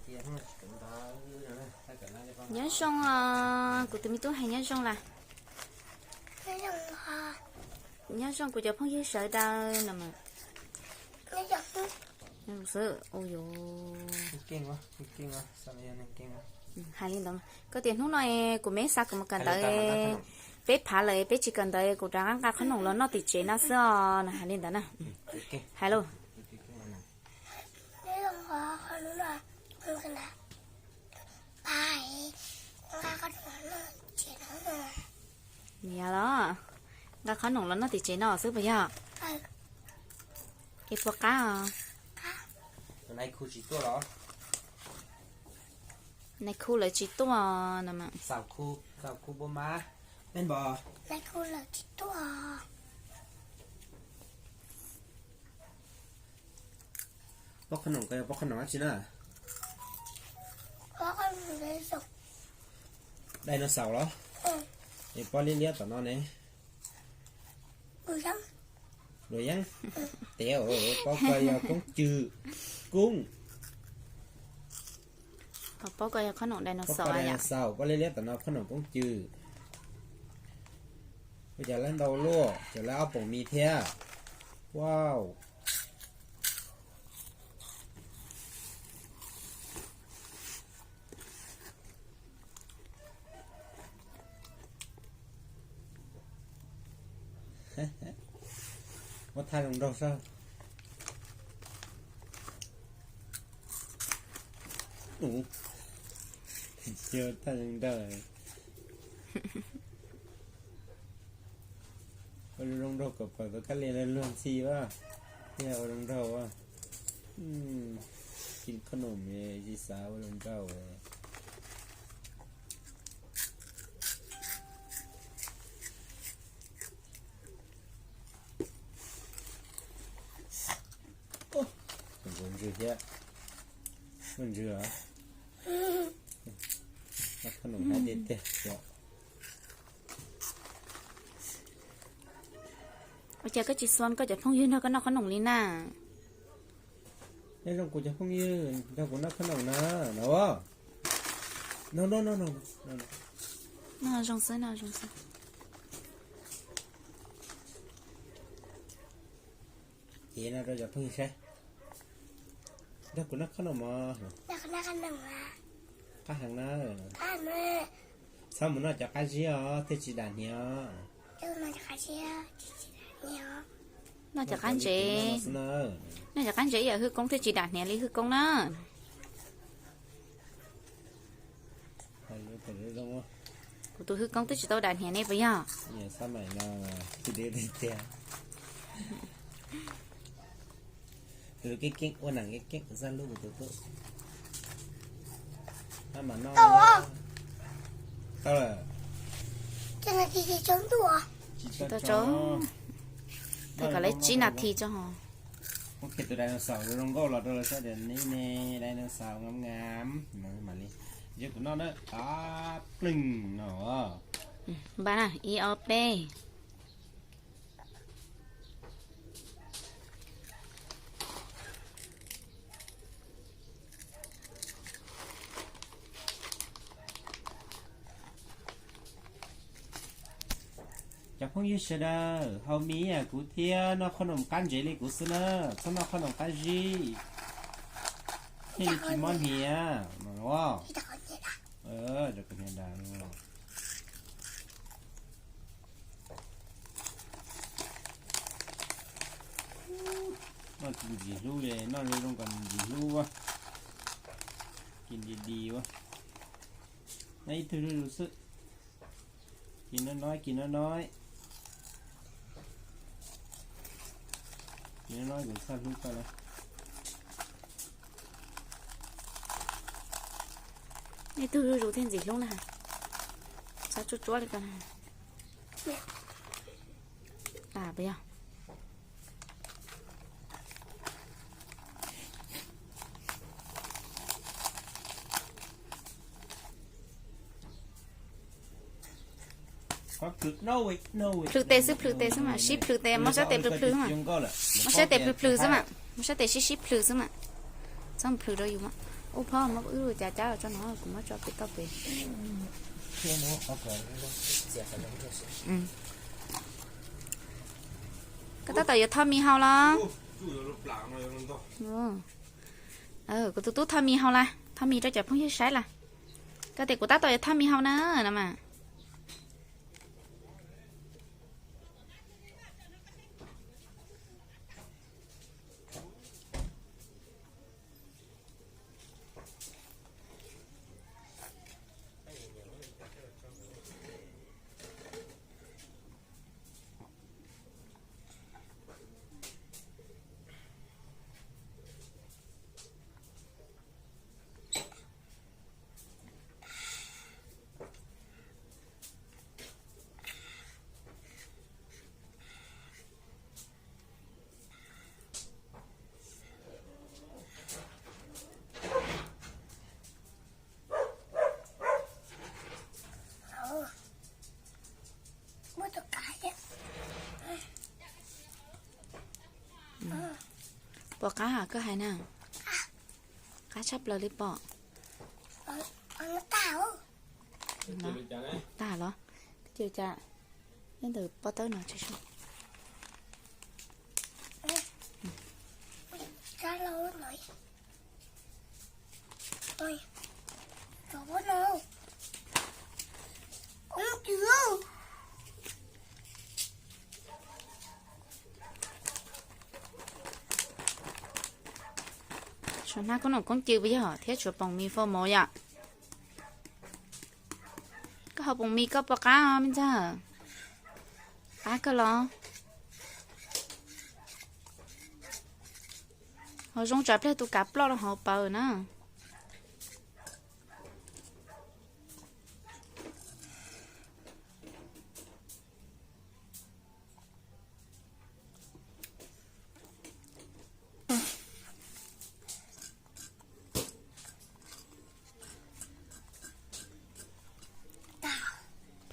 Nyob zoo, kuv tus me tub hais nyob zoo las. Nyob zoo kuv cov phooj ywg sawv daws no mas. Xwb, hais li ntawd. Koj tias hnub no kuv me xa kuv mus kawm ntawv, peb phav lawm peb tsis kawm ntawv, kuv rov qab nqa qhob noom los noj tim tsev no xwb os, hais li ntawd na. Hais lauj. Yog los, nqa qhob noom los noj tim tsev no xwb puas yog? Es puas qab os? Nais khu lawv tsis tuaj no. Pob qhob noom ko yog pob qhob noom dab tsi na? Dinosaur los? Es pob liab liab tom no ne? Luam yeeb. Tias pob ko yog koob cw, koob. Pob ko yog qhob noom dinosaur, pob liab liab tom no qhob noom koob cw. Ua cas lawv ntau luaj, cas lawv ob poom mis thiab. Wow. Muab thaj zoo nraug saib. Thaj zoo nraug. Ua zoo nraug kom pom tau kab li luag ntxhi as. Thiaj ua zoo nraug as. Kis qhob noom tsis xav ua zoo nraug. Ntsws thiab. Ntsws os. Qhob noom hais tiag tiag. Ua cas koj tsis xuas koj cov phooj ywg nrog koj noj qhob noom li na? Nyob zoo kuv cov phooj ywg, nrog kuv noj qhob noom na, no. No no no no. No zoo xwb, no zoo xwb. Ces no rau cov phooj ywg saib. Nrog kuv noj qhob noom mog. Qab heev na. Txhob mus noj cov qab zib os, thiaj tsis dam hniav os. Noj cov qab ntsev, noj cov qab ntsev ib yam hwj koob thiaj tsis dam hniav li hwj koob na. Kuv tus hwj koob twb tsis tau dam hniav ne puas yog? Tus keeb keeb ua neeg keeb keeb zaj lub tus tub. Tau lawm. Tsis tau tso. Peb kom lawv tsib nas this tso ho. Muab kiag tus dinosaur zoo nkauj los rau lawv saib tias neb ne, dinosaur ngam ngam no mam li. Yog kuv noj na, qab pleeg no. Npaj na, ib ob peb. Cov phooj ywg sawv daws, haus mis ib yam kuv thiab, noj qhob noom qab ntsev li kuv xwb na, txhob noj qhob noom qab zib, thiaj li tsis mob hniav. Noj tsis ntxim hlub li, noj zoo zoo kom ntxim hlub ua. Kis di di ua. Noj ib tug zuj zus xwb. Kis no no, kis no no. Kis no no kuv txhob hlub koj lawm. Ib tug zuj zus thiaj ntxim hlub na. Txhob tsuab tsuab li ko na. Puas yog? Plhws tes xwb, plhws tes xwb mas, sib plhws tes, muab sab tes plhws plhws xwb mas. Muab sab tes plhws plhws xwb mas, muab sab tes sib sib plhws xwb mas. Tau plhws rau yus mas. Ub phob, muab wb lub cav cab los tso no, kuv muab tso pem toj pem. Koj tab tom yuav tho mis haus los? Kuv tus tub tho mis haus las, tho mis rau cov phooj ywg saib las. Koj tias kuv tab tom yuav tho mis haus na no mas. Pom qab koj hais na. Qab tshaj plaws li pom. Tag los? Ces cas nyob ntawm pob tawb no tsis su. Tshuav hnab koob noom koob cw puas yog thiab tshuav poom mis fo mov yom? Koj haus poom mis koj pom qab me ntxawg? Qab kawg los? Ho zoo tsam pliag tus kav ploj rau hauv paws na.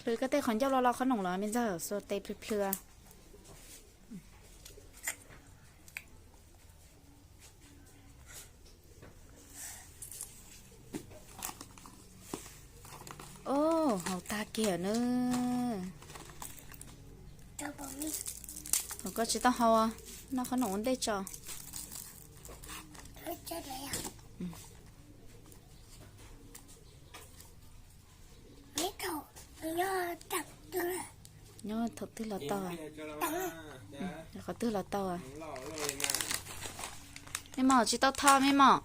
Plhws koj tej qhov ncauj lo lo qhob noom los me ntxawg, xuas tes plhws plhws. Ub, haus tag kiag na. Thaum koj tsis tau haus, noj qhob noom ua ntej tso. Nyob thaum twg los tau? Qhov twg los tau? Me mos tsis tau tho me mos.